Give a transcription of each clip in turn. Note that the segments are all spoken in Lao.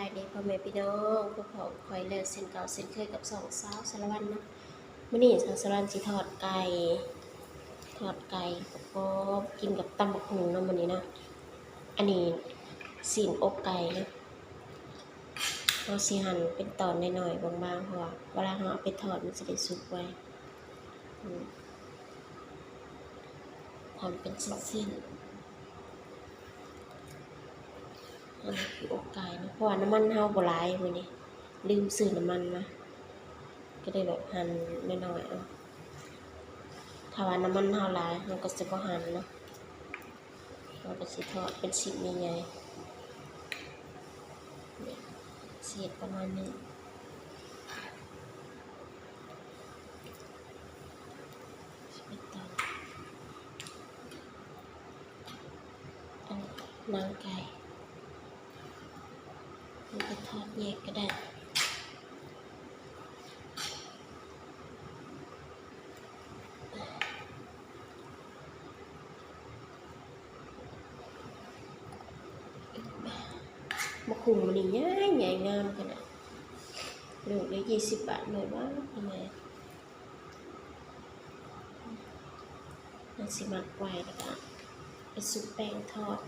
ສະບາຍດີພໍ່ແມ່ພີ່ນ້ອງ ພົບພໍ້ກັບຂ້ອຍແລ້ວເຊັ່ນເກົ່າເຊັ່ນເຄີຍກັບຊ່ອງສາວສາລະວັນເນາະ. ມື້ນີ້ສາວສາລະວັນຊິທອດໄກ່ ທອດໄກ່ກອບໆ ກິນກັບຕຳບັກຫຸ່ງເນາະມື້ນີ້ເນາະ. ອັນນີ້ຊີ້ນອົກໄກ່ເນາະ ເຮົາຊິຫັ່ນເປັນຕອນນ້ອຍໆ ບາງໆ ເພາະວ່າເວລາເຮົາເອົາໄປທອດມັນຊິໄດ້ສຸກໄວ. ອືມ ທຳເປັນຊິ້ນໆ ອັນນີ້ຄືອົກໄກ່ເນາະ ເພາະວ່ານ້ຳມັນເຮົາບໍ່ຫຼາຍມື້ນີ້ ລືມຊື້ນ້ຳມັນມາ ກໍໄດ້ແບບຫັ່ນນ້ອຍໆ ເອົາ. ຖ້າວ່ານ້ຳມັນເຮົາຫຼາຍ ເຮົາກໍຊິບໍ່ຫັ່ນເນາະ. ເຮົາກໍຊິທອດເປັນຊິ້ນໃຫຍ່ໆ ຊິເຮັດປະມານນີ້. ຊິເປັນຕອນ ອັນໜັງໄກ່ ມັນກໍທອດແຍກກໍໄດ້. ບັກຫຸ່ງມື້ນີ້ໃຫຍ່ໆ ງາມຂະໜາດ ລູກລະຊາວບາດ ໜ່ວຍບາດ ພໍ່ແມ່. ເຮົາຊິມັດໄວ້ ແລ້ວກະໄປຊຸບແປ້ງທອດ.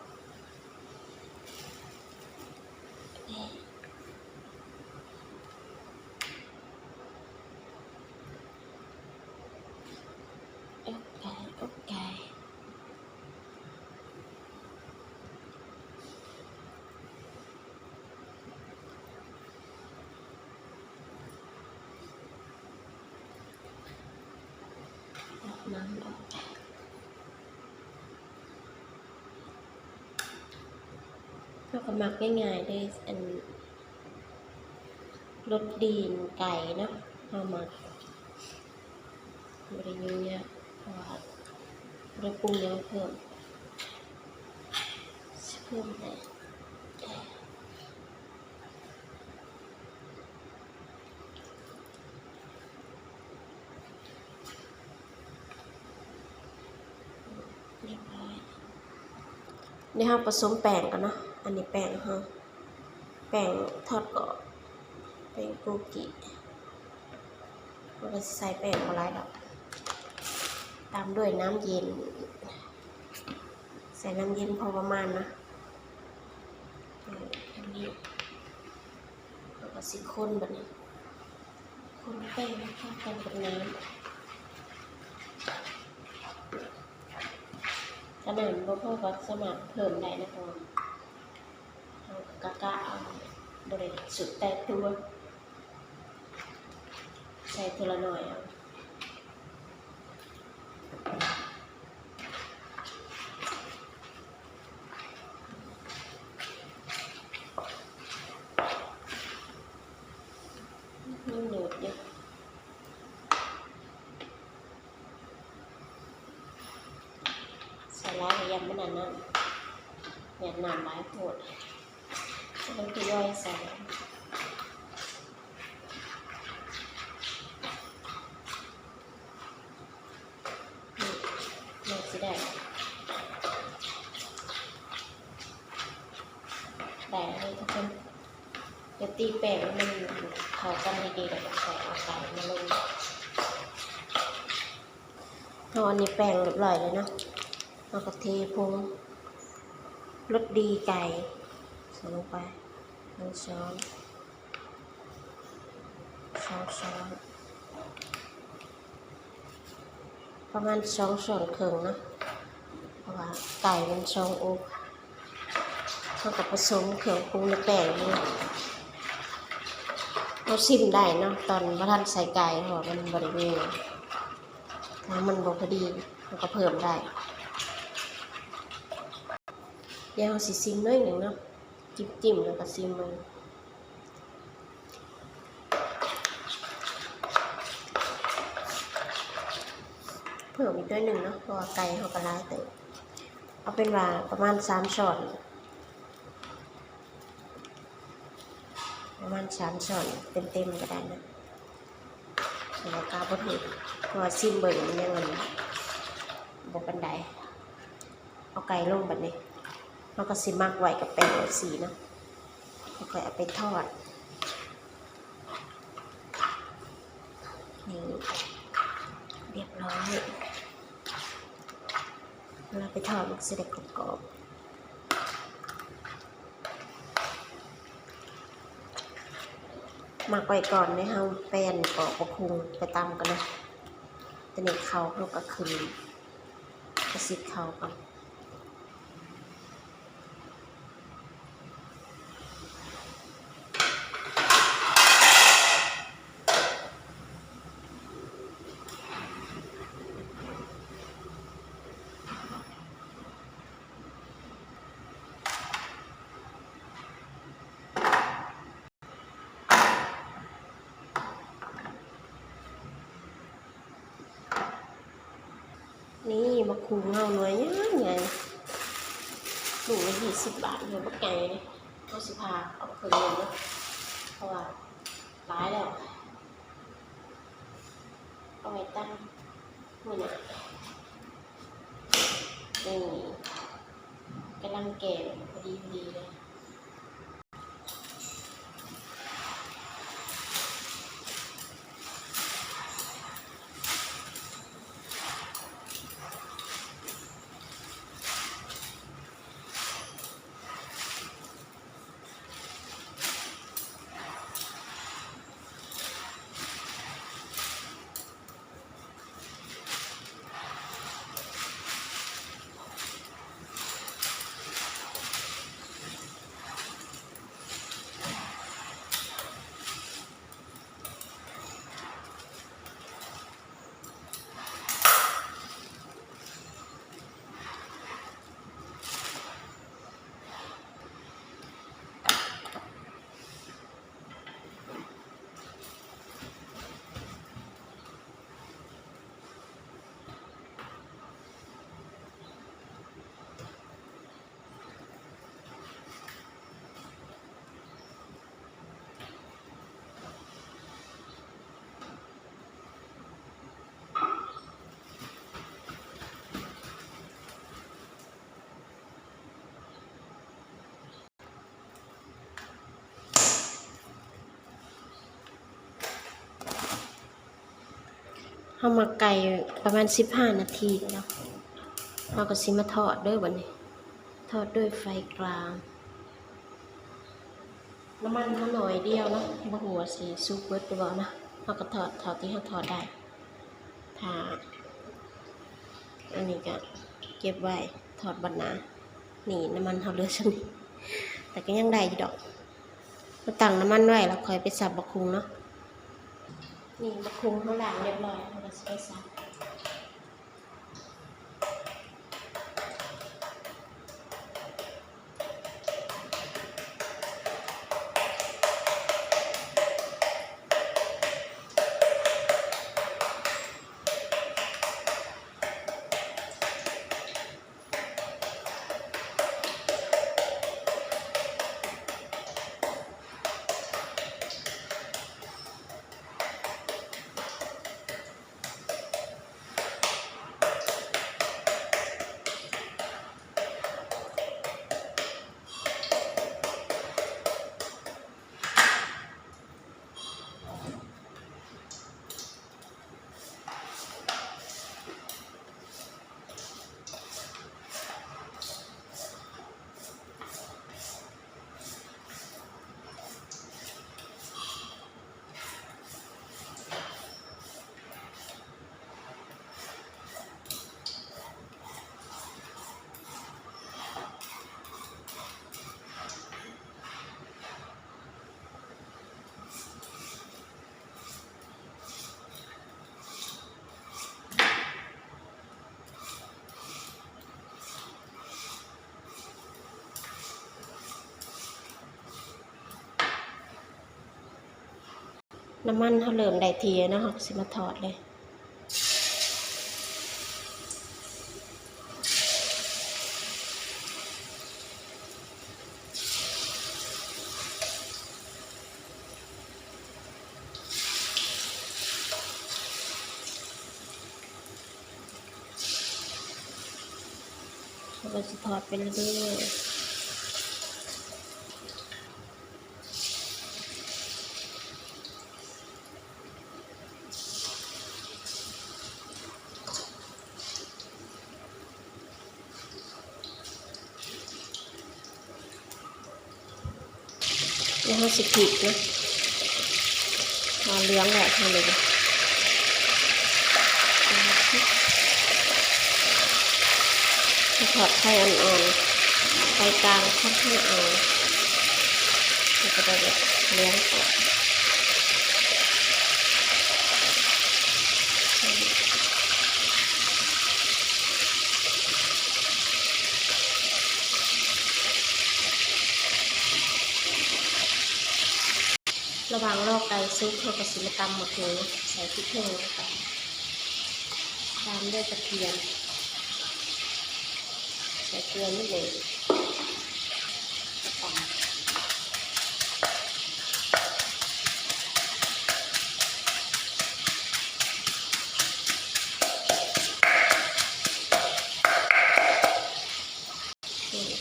ອົກໄກ່ ອົກໄກ່ ເຮົາກໍມັກງ່າຍໆເດ້ ອັນ ລົດດີນໄກ່ເນາະ ເຮົາມັກ ບໍ່ໄດ້ຫຍຸ້ງຍາກ ເພາະວ່າບໍ່ໄດ້ປຸງຫຍັງເພີ່ມ ຊິເພີ່ມແຕ່ ຮຽບຮ້ອຍ. ດຽວເຮົາປະສົມແປ້ງກ່ອນເນາະ ອັນນີ້ແປ້ງເຮົາ ແປ້ງທອດກອບ ແປ້ງໂກກິ ເຮົາກໍຊິໃສ່ແປ້ງບໍ່ຫຼາຍດອກ ຕາມດ້ວຍນ້ຳເຢັນ ໃສ່ນ້ຳເຢັນພໍປະມານນະ. ເຮົາກໍຊິຄົນບາດນີ້ ຄົນແປ້ງເຂົ້າກັນກັບນ້ຳ ຖ້ານ້ຳບໍ່ພໍກໍສາມາດເພີ່ມໄດ້ນະ ເພາະວ່າເຮົາກະກະເອົາ ບໍ່ໄດ້ສຸດແຕ່ຕົວ ໃສ່ເທື່ອລະໜ້ອຍເອົາ. ຍັງໜູດຢູ່ ໃສ່ຫຼາຍກໍຢ້ານມັນອັນນັ້ນ ຢ້ານນ້ຳຫຼາຍໂພດ ກໍຕ້ອງທະຍອຍໃສ່. ນີ້ ນີ້ຊິໄດ້ ໄດ້ແລ້ວທຸກຄົນ ດຽວຕີແປ້ງໃຫ້ມັນເຂົ້າກັນດີໆ ແລ້ວກໍຄ່ອຍເອົາໄກ່ມາລົງ. ເຮົາອັນນີ້ແປ້ງຮຽບຮ້ອຍແລ້ວເນາະ ເຮົາກໍເທຜົງລົດດີໄກ່ໃສ່ລົງໄປ ໜຶ່ງຊ້ອນ ສອງຊ້ອນ ປະມານສອງຊ້ອນເຄິ່ງເນາະ ເພາະວ່າໄກ່ມັນສອງອົກ. ເຮົາກໍປະສົມເຄື່ອງປຸງໃນແປ້ງນີ້ ເຮົາຊິມໄດ້ເນາະ ຕອນບໍ່ທັນໃສ່ໄກ່ ເພາະວ່າມັນບໍ່ໄດ້ມີ ຖ້າມັນບໍ່ພໍດີ ເຮົາກໍເພີ່ມໄດ້. ດຽວເຮົາຊິຊິມໜ້ອຍໜຶ່ງເນາະ ຈິ້ມໆ ແລ້ວກໍຊິມເບິ່ງ. ເພີ່ມອີກໜ້ອຍໜຶ່ງເນາະ ເພາະວ່າໄກ່ເຮົາກໍຫຼາຍເຕີບ ເອົາເປັນວ່າປະມານສາມຊ້ອນ ປະມານສາມຊ້ອນເຕັມໆ ກໍໄດ້ນະ ແລ້ວກໍບໍ່ຖືກ ເພາະວ່າຊິມເບິ່ງມັນຍັງອັນບໍ່ປານໃດ. ເອົາໄກ່ລົງບາດນີ້ ເຮົາກໍຊິໝັກໄວ້ກັບແປ້ງໂອຊີເນາະ ໃນ ຂ້ອຍເອົາໄປທອດ. ນີ້ ຮຽບຮ້ອຍ. ເວລາໄປທອດມັນຊິໄດ້ກອບໆ. ໝັກໄວ້ກ່ອນເດ້ ເຮົາແປນປອກບັກຫຸ່ງໄປຕຳກ່ອນເນາະ. ຕອນນີ້ເຂົ້າເຮົາກໍຂຶ້ນ ໄປຊິດເຂົ້າກ່ອນ. ນີ້ບັກຫຸ່ງເຮົາໜ່ວຍໃຫຍ່ໆ ລູກລະຊາວບາດ ໜ່ວຍບັກໃຫຍ່ເດ້. ເຮົາຊິຜ່າເອົາເຄິ່ງໜຶ່ງເນາະ ເພາະວ່າຫຼາຍແລ້ວ ເອົາໄວ້ຕຳມື້ໜ້າ. ນີ້ ກຳລັງແກ່ ພໍດີໆ ເລີຍ. ເຮົາໝັກໄກ່ປະມານສິບຫ້ານາທີແລ້ວ ເຮົາກໍຊິມາທອດເດີບັດນີ້ ທອດດ້ວຍໄຟກາງ. ນ້ຳມັນເຮົາໜ້ອຍດຽວເນາະ ບໍ່ຮູ້ວ່າຊິສຸກເບິດຫຼືບໍ່ເນາະ ເຮົາກໍທອດເທົ່າທີ່ເຮົາທອດໄດ້. ຖ້າ ອັນນີ້ກໍເກັບໄວ້ທອດບັດໜ້າ. ນີ້ ນ້ຳມັນເຮົາເຫຼືອສ່ຳນີ້ ແຕ່ກໍຍັງໄດ້ຢູ່ດອກ. ມາຕັ້ງນ້ຳມັນໄວ້ ແລ້ວຄ່ອຍໄປສັບບັກຫຸ່ງເນາະ. ນີ້ ບັກຫຸ່ງເຮົາລ້າງຮຽບຮ້ອຍ ເຮົາກໍຊິໄປສັບ. ນ້ຳມັນເຮົາເລີ່ມໄດ້ທີ່ແລ້ວເນາະ ເຮົາກໍຊິມາທອດເລີຍ. ເຮົາກໍຊິທອດໄປເລື້ອຍໆ. ແລ້ວເຮົາຊິພລິກນະ ເອົາເຫຼືອງແລ້ວເຮົາເລີຍ ຊິທອດໄຟອ່ອນໆ ໄຟກາງ ຄັນເຮົາເອົາ ມັນກະໄດ້ແບບເຫຼືອງກວ່າ. ລະຫວ່າງລໍໄກ່ສຸກ ເຮົາກະຊິມາຕຳໝາກຫຸ່ງ ໃສ່ພິກແຫ້ງລົງໄປ ຕາມດ້ວຍກະທຽມ ໃສ່ເກືອນິດໜຶ່ງ ແລ້ວກະຕຳ.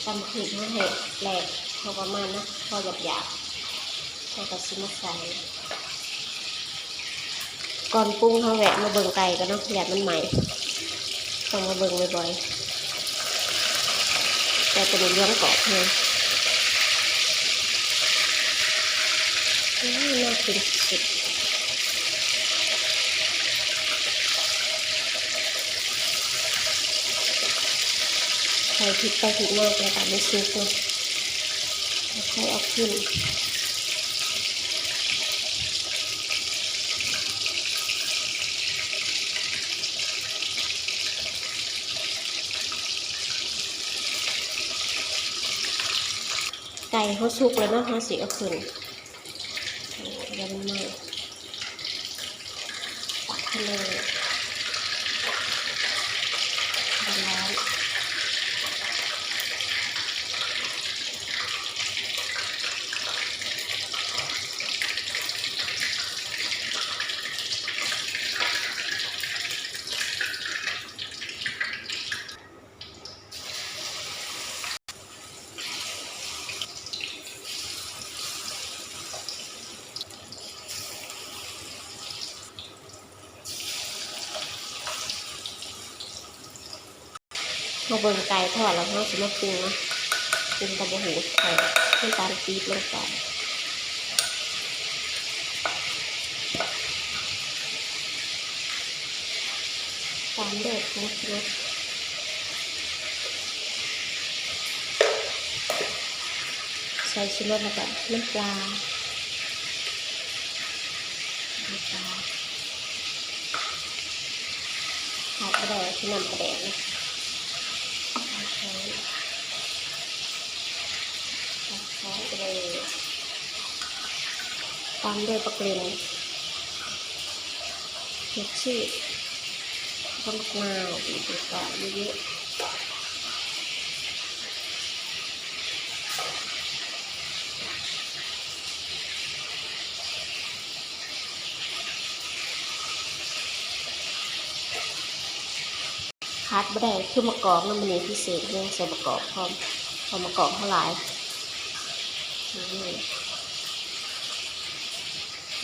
ຕຳພລິກເຮົາໃຫ້ແຫຼກພໍປະມານນະ ພໍຫຍາບໆ ເຮົາກະຊິມາໃສ່. ກ່ອນປຸງເຮົາແວະມາເບິ່ງໄກ່ກ່ອນເນາະ ຢ້ານມັນໄໝ້ ຕ້ອງມາເບິ່ງບ່ອຍໆ ແຕ່ໂຕນີ້ເຫຼືອງກອບແຮງ ໂອ້ຍ ໜ້າກິນສຸດໆ. ໃສ່ພລິກໄປພລິກມາ ແລ້ວກະໃຫ້ມັນສຸກເນາະ ແລ້ວຄ່ອຍເອົາຂຶ້ນ. ໄກ່ເຮົາສຸກແລ້ວເນາະ ເຮົາຊິເອົາຂຶ້ນ ຢ່າມັນໄໝ້ ຕັກຂຶ້ນເລີຍ ຮ້ອນໆ. ເຮົາເບິ່ງໄກ່ທອດແລ້ວ ເຮົາຊິມາປຸງເນາະ ປຸງຕຳບັກຫຸ່ງ ໃສ່ນ້ຳຕານປີບລົງໄປ ຕາມດ້ວຍຜົງຊູລົດ ໃສ່ຊູລົດ ແລ້ວກະນ້ຳປາ ນ້ຳປາ ຂາດບໍ່ໄດ້ຄືນ້ຳປາແດກນະ ນ້ຳປາແດກ ຕາມດ້ວຍບັກເລັ່ນ ໝາກຊີ ແລ້ວກະໝາກນາວ ບີບໃສ່ເຍອະໆ. ຂາດບໍ່ໄດ້ຄືໝາກກອກເນາະ ມື້ນີ້ພິເສດແຮງ ໃສ່ໝາກກອກພ້ອມ ເພາະໝາກກອກເຮົາຫຼາຍ ນີ້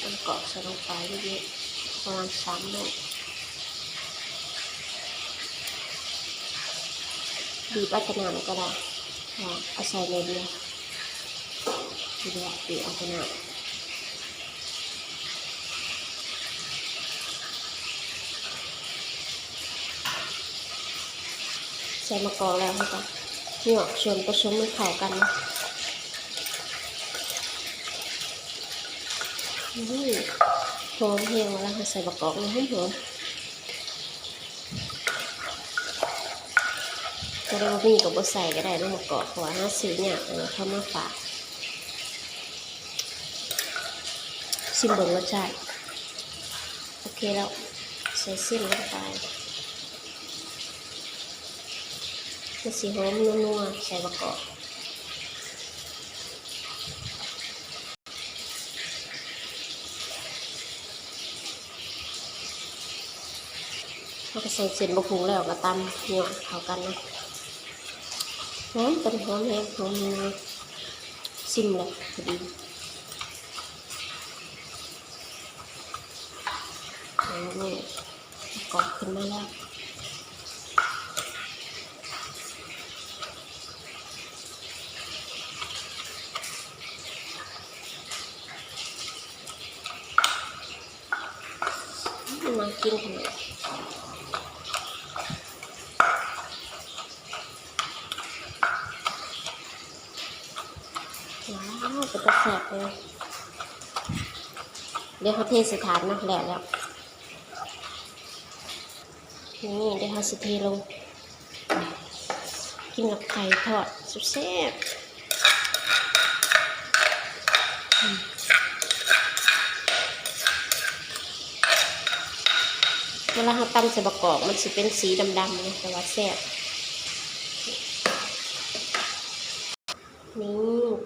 ໝາກກອກໃສ່ລົງໄປເຍອະໆ ປະມານສາມລູກ ບີບເອົາແຕ່ນ້ຳກະໄດ້ ເອົາໃສ່ໜ້ອຍດຽວ ບີບເອົາແຕ່ນ້ຳ. ໃສ່ໝາກກອກແລ້ວ ເຮົາກະຍົວະສ່ວນປະສົມໃຫ້ເຂົ້າກັນເນາະ ຫອມແຮງ ເວລາເຮົາໃສ່ໝາກກອກນີ້ຫອມໆ. ຜູ້ໃດບໍ່ມີກະບໍ່ໃສ່ກະໄດ້ເນາະໝາກກອກ ເພາະວ່າຫາຊື້ຍາກ ເອີ ເຂົາມາຝາກ. ຊິມເບິ່ງລົດຊາດ ໂອເຄແລ້ວ ໃສ່ຊີ້ນລົງໄປ ມັນຊິຫອມນົວໆ ໃສ່ໝາກກອກ. ເຮົາກະໃສ່ເສັ້ນບັກຫຸ່ງແລ້ວກະຕຳຍົວະເຂົ້າກັນເນາະ ຫອມ ໂຕນີ້ຫອມແຮງ ຫອມນົວ ຊິມແລ້ວພໍດີ ໂອ້ ກອບຂຶ້ນມາແລ້ວ. ກິນຂະໜົມ. ວ້າວ ເປັນຕາແຊບເລີຍ. ດຽວເຮົາເທໃສ່ຖາດເນາະ ແລ້ວແລ້ວ. ນີ້ ດຽວເຮົາຊິເທລົງ ກິນກັບໄກ່ທອດແຊບໆ. ອືມ ເວລາເຮົາຕຳໃສ່ບັກກອກ ມັນຊິເປັນສີດຳໆເນາະ ແຕ່ວ່າແຊບ. ນີ້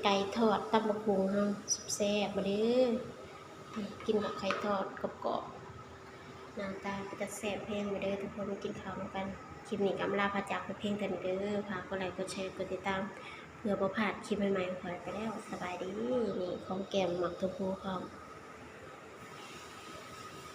ໄກ່ທອດຕຳບັກຫຸ່ງເຮົາ ແຊບໆ ມາເດີ້ ກິນກັບໄຂ່ທອດກອບໆ. ໜ້າຕາເປັນຕາແຊບແຮງເດີທຸກຄົນ ມາກິນເຂົ້ານຳກັນ. ຄລິບນີ້ກໍອຳລາພາຈາກໄປພຽງເທົ່ານີ້ເດີ. ຝາກກົດໄລ ກົດແຊ ກົດຕິດຕາມ ເພື່ອບໍ່ພາດຄລິບໃໝ່ໆຂອງຂ້ອຍໄປແລ້ວ. ສະບາຍດີ. ນີ້ຂອງແກ້ມໝາກຖົ່ວພູພ້ອມ.